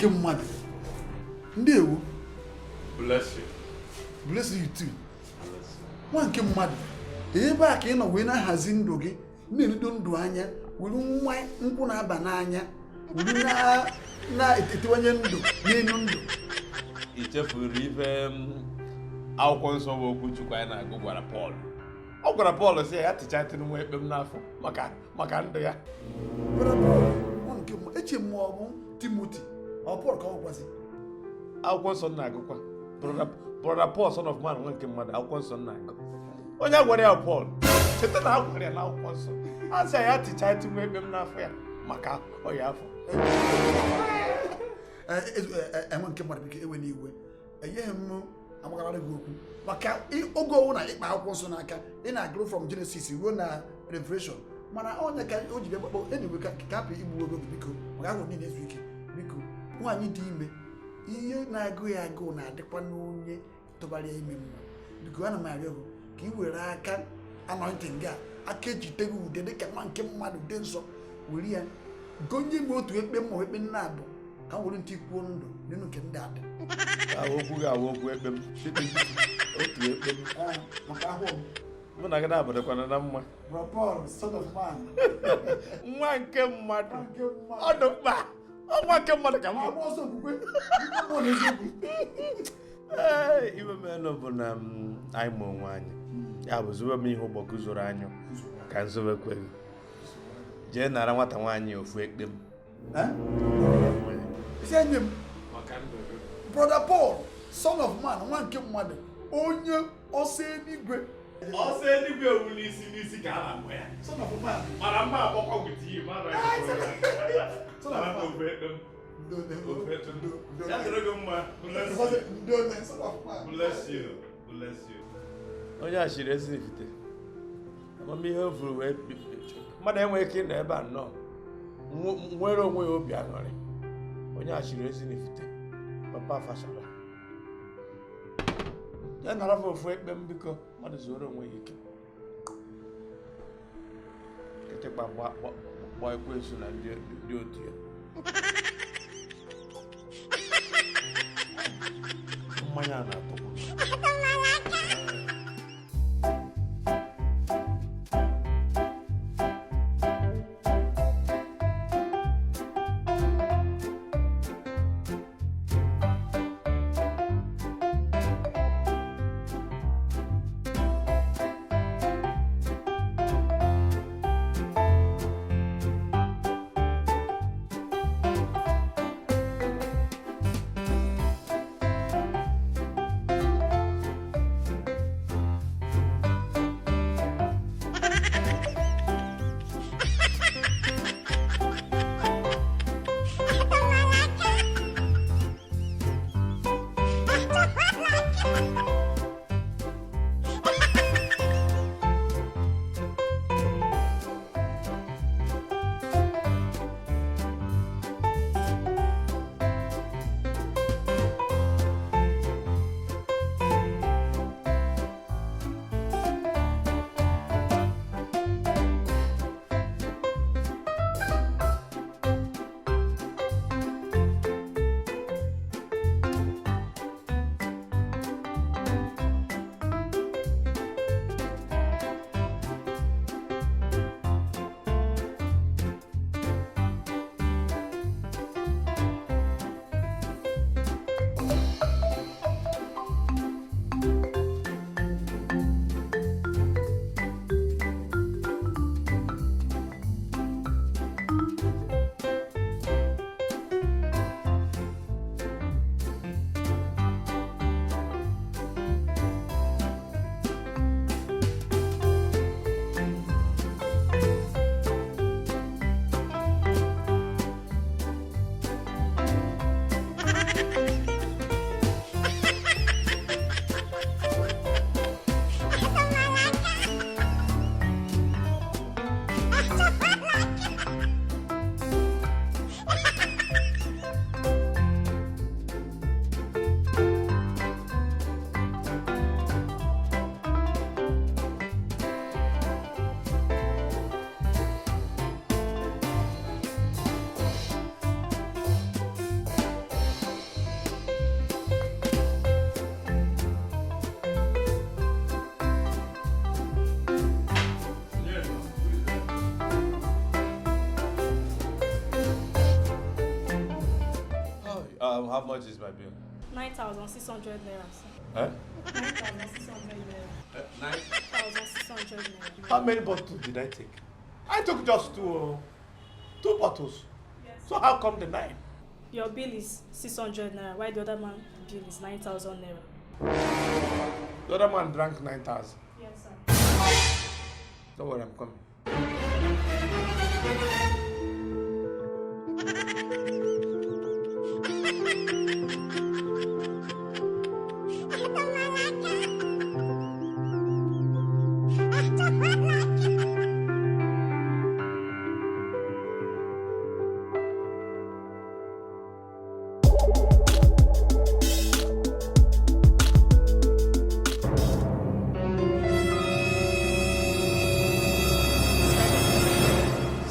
Nke mmadụ, ndewo. Bless you. Bless you too. Nwa nke mmadụ, ebe a ka ị nọ wee na-ahazi ndụ gị, na-enedo ndụ anya, were nwa nkwụ na-aba n'anya, were na-etewanye ndụ n'elu ndụ. I chefuru ife akwụkwọ nsọ bụ okwu Chukwu anyị na-agụ gwara Pọl. Ọ gwara Pọl sị ya tịcha tịrị nwa ekpem n'afọ maka ndụ ya. Brother Paul, nwa nke mmadụ, eche m ọ bụ Timoti, ọ Pọl ka ọ gwazi. Akwụkwọ nsọ na-agụkwa Brother Paul, son of man, nwa nke mmadụ, akwụkwọ nsọ na-agụ. Onye gwara ya Pọl, cheta na a gwara ya n'akwụkwọ nsọ, a sị ya tịcha tị nwa ekpem n'afọ ya maka ọya afọ. Nwa nke mmadụ, biko ewe n'iwe, enyeghị m amagara gị okwu maka oge ọwụ na ịkpa akwụkwọ nsọ n'aka ị na-agụrụ from Genesis ruo na Revelation, mana onye ka o ji bịa gbakpọ enyiwe ka hapụ igbu oge gị, biko, maka ahụ niile ezu ike. Biko, nwaanyị dị ime, ihe na-agụ ya agụụ na-adịkwa n'onye tụbara ya ime mma. Biko, ana m arịọ gị ka ị were aka anointing gị a, aka ejite gị ude dịka nwa nke mmadụ dị nsọ, were ya gonye m otu ekpe ma ekpe nna abụ ka m were ntị kwuo ndụ n'elu nke ndị adị. Okwu gị awụ okwu ekpe m, otu ekpe m maka ahụ m. Mụ na gị na-abụdịkwana na mma. Brother Paul, son of man. Nwa nke mmadụ, ọ dị mkpa, nwa nke mmadụ ka m bụ. Ee, iwe menụ bụ na anyị ma onwe anyị. Ya bụ zobe m ihe ụgbọgụ zoro anyụ ka nzobekwe gị. Jee nara nwata nwaanyị ofu ekpe m. Isi enyi m, Brother Paul, son of man, nwa nke mmadụ, onye ọsọ eluigwe. Ọsọ eluigwe ewu n'isi n'isi ka a na-akpọ ya. Son of man. Mara mma agbakwa wit iyi mara. Son of man. Ofu ekpe m. Ya dịrị gị mma. Bless you. Bless you. Onye a chiri ezi n'ifite. Amamihe o furu wee mmadụ enweghị ike ịnọ ebe a nnọọ nwere onwe ya obi aṅụrị. Onye a chiri ezi n'ifite. Papa fasara. Ya nara ofu ekpe m, biko, mmadụ zuoro onwe ya ike. Kịtịkpa gbaa ekwensu na ndị otu ya. Mmanya na-atọkwa. How much is my bill? 9,600 naira, sir. Eh? 9,600 naira. Nine. 1,600 naira. How many bottles did I take? I took just two. Oh. Two bottles. Yes. So how come the nine? Your bill is 600 naira, while the other man bill is 9,000 naira. The other man drank 9,000. Yes, sir. Don't worry, I'm coming.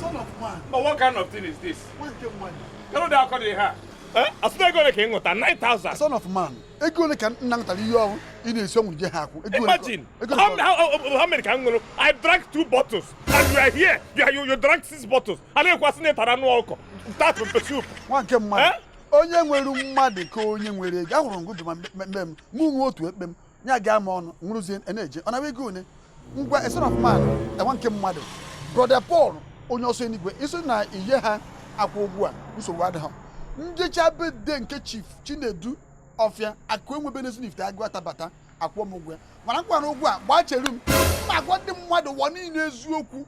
Son of man. But what kind of thing is this? Nwa nke mmadụ. Kedu ụdị akọ dị ha? Eh? Asị ego ole ka ị ṅụta? 9,000. Son of man, ego ole ka nna m tara ihe ọnwụ ị na-esi ọnwụ je ha akwụ? Ego ole ka- Imagine ego ole how, ka ọ- how many ka m ṅụrụ? I drank two bottles and you are here. You drank six bottles. A na-ekwasị na ịtara anụ ọkụkọ. That pepper soup. Nwa nke mmadụ, Eh? onye nwere mmadụ ka onye nwere ego. Ahụrụ m gị ma mkpe m mụ nwe otu ekpe m ya gaa m ọnụ nwụrụzie na-eje ọ na ego one ngwa. A son of man, nwa nke mmadụ, Brother Paul, onye ọsọ eluigwe, isi na iye ha akwụ ụgwọ a, nsogbu adịghị. Njecha bede nke Chief Chinedu Ọfịa Akụ enwebe n'Ezinifite agụ atabata akwụọ m ụgwọ ya, mana nkwa na ụgwọ a gbachere m ma agwa ndị mmadụ ụwa niile eziokwu.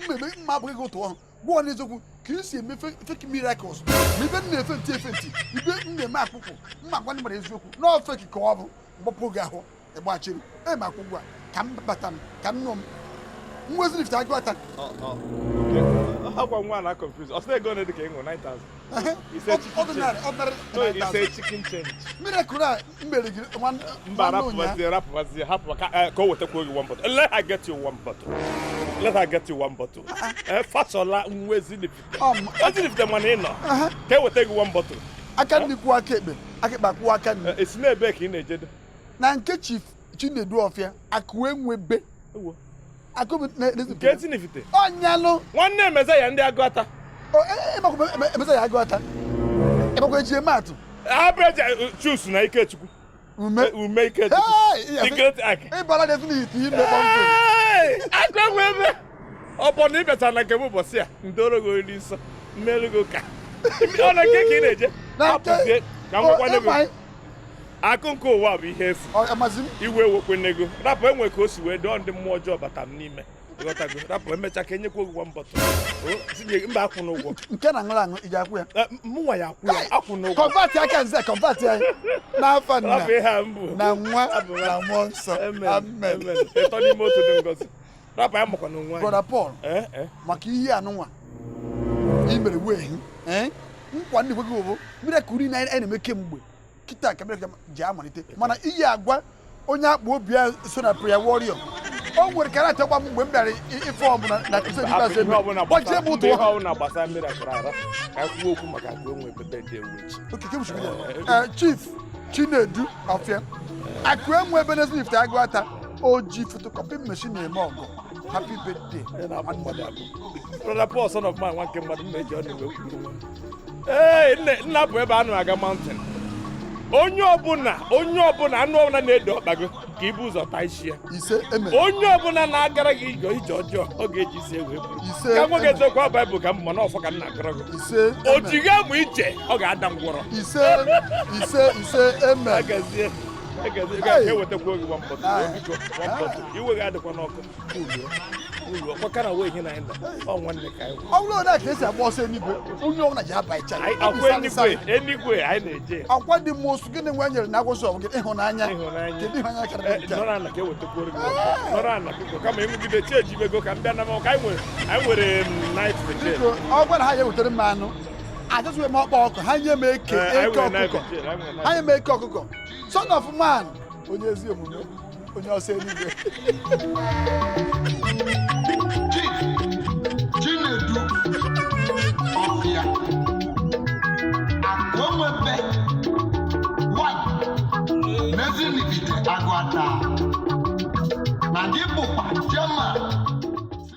Mmemme mma abụghị gị otu ọhụ gwụọ n'eziokwu ka ị si eme fake miracles, ma ibe m na-efe ntị efe ntị, ibe m na-eme akwụkwọ mma gwa ndị mmadụ eziokwu na fake ka ọ bụ. Mgbapụ gị ahụ ịgbachiri ema akwụ ụgwọ a ka m bata m ka m nụ m nwa Ezinifite agụ ata. Akwa nwa na confuse. Ọ sị ego ole dị ka ị ṅụrụ? 9,000. It's a chicken Ordinary, change. ordinary No, it's 9,000. a chicken change. Miracle a m mere gị Mba, nwanne ụnyaa. rapụbazie, rapụbazie, hapụ ka o wetakwuo gị one bottle. Let her get you one bottle. Let her get you one bottle. Fasola nwa Ezinifite. Ezinifite mana ị nọ. Ka e weta gị one bottle. Aka nri kwụọ aka ekpe, aka ekpe akwụọ aka nri. Esi n'ebe ka ị na-ejedo? Na nke Chief Chinedu Ọfịa Akụ enwebe. Ewo. Akụ bụ Nke Ezinifite. Ọnyalụ. Nwanne Emeza ya ndị agụata. Ịmakwa Emeza ya agụata, ịmakwa eji eme atụ. Average choose na Ikechukwu. Ume. Ume Ikechukwu. Hey, The great Ake. Ịbara na Ezinifite ime kpọmkwem. Hey! Akụ enwe ebe. Ọ bụ na ị bịachara na nke m ụbọchị a, ndoro gị oriri nsọ, mmerụ gị ụka. Ọ na nke ka ị na-eje? Na nke Hapụzie ka m gwakwanụ gị. ịma. Akụ nke ụwa bụ ihe efu. Ọ amazi m. Iwe ewekwe ego. Rapụ, enwe ka o si wee dọọ ndị mmụọ ọjọọ bata m n'ime. Ịghọtago? Rapụ, emechaa ka enyekwa gị one bottle. O, tinye mba, akwụ n'ụgwọ. Nke na ṅụrụ aṅụ iji akwụ ya. Mụnwa ya akwụ ya, akwụ n'ụgwọ. Convert aka nze, convert ya n'afọ nna Rapụ ihe a mbụ. na nwa na mmụọ nsọ. Amen. Amen. Amen. Ịtọ n'ime otu dị ngọzi. Rapụ ya makwa n'onwe anyị. Brother Paul, Eh, eh. maka ihe anụnwa i mere wee hụ nkwa ndị gị bụ miracle niile anyị na-eme kemgbe kịta ka miracle ji amalite, mana iyi agwa onye akpa obi ya so na prayer warrior o nwere ka na-achọkwa m mgbe m bịara ife ọbụla na crusade Hapụ ikpeazụ ihe eme ọbụla gbajie m gbasara ụtụ. ihe ọbụla gbasara miracle ara ka anyị kwuo okwu maka akụ enwe ebe dị ewu echi. Okike m chigide. Chief Chinedu Ọfịa Akụ enwe ebe n'Ezinifite agụ ata o ji photocopy machine eme ọgụ, happy birthday. Onye na-akpọ mmadụ akpọ. Brother Paul, son of man, nwa nke mmadụ, mma eji ọnụ wee kwuru nwa. Ee, nne nna bụ ebe anụ aga mountain. Onye ọbụla, onye ọbụla, anụ ọbụla na-edo ọkpa gị ka ibu ụzọ taa isi ya. Ise, eme. Onye ọbụla na-agara gị ije ije ọjọọ, ọ ga-eji isi wee buru. Ise, Ka nwa gị eme. eziokwu a Baịbụl ka m ma na ọfọ ka m na-agara gị. Ise, O eme. jighị amụ ije, ọ ga-ada ngwọrọ. Ise, ise, ise, eme. Agazie, agazie, Hey. ga-ewetakwa gị one bottle. Ah. Biko, one bottle. Iwe gị adịkwa n'ọkụ. Uluo, uluo, kwakara wee ihe na anyị nọ. Ọ nwanne ka anyị wụ. Ọ bụrụ na ka esi agba ọsọ eluigwe, onye ọbụla ji aba ịcha. Anyị akwa eluigwe, eluigwe anyị na-eje. Akwa dị mmụọ osu gịnị nwa nyere na akwụsị ọ bụ gị ịhụnanya. Ịhụnanya. Kedu ịhụnanya karịrị nke a? Nọrọ ala ka ewetakwuoro gị one bottle. Nọrọ ala biko, kama ịnwụgide chi ejibego ka m bịa na m ka anyị nwere night vigil. Biko, ọ gwara ha ya ewetara m anụ ajọziwe m ọkpa ọkụ ha nye m eke. Anyị Eke nwere night ọkụkọ. vigil, anyị nwere night Ha nye m eke ọkụkọ. Son of man, onye ezi omume, onye ọsọ eluigwe. Chief Chinedu Ọfịa Akụnwebe one n'Ezinifite Agụata na gị bụkwa chairman.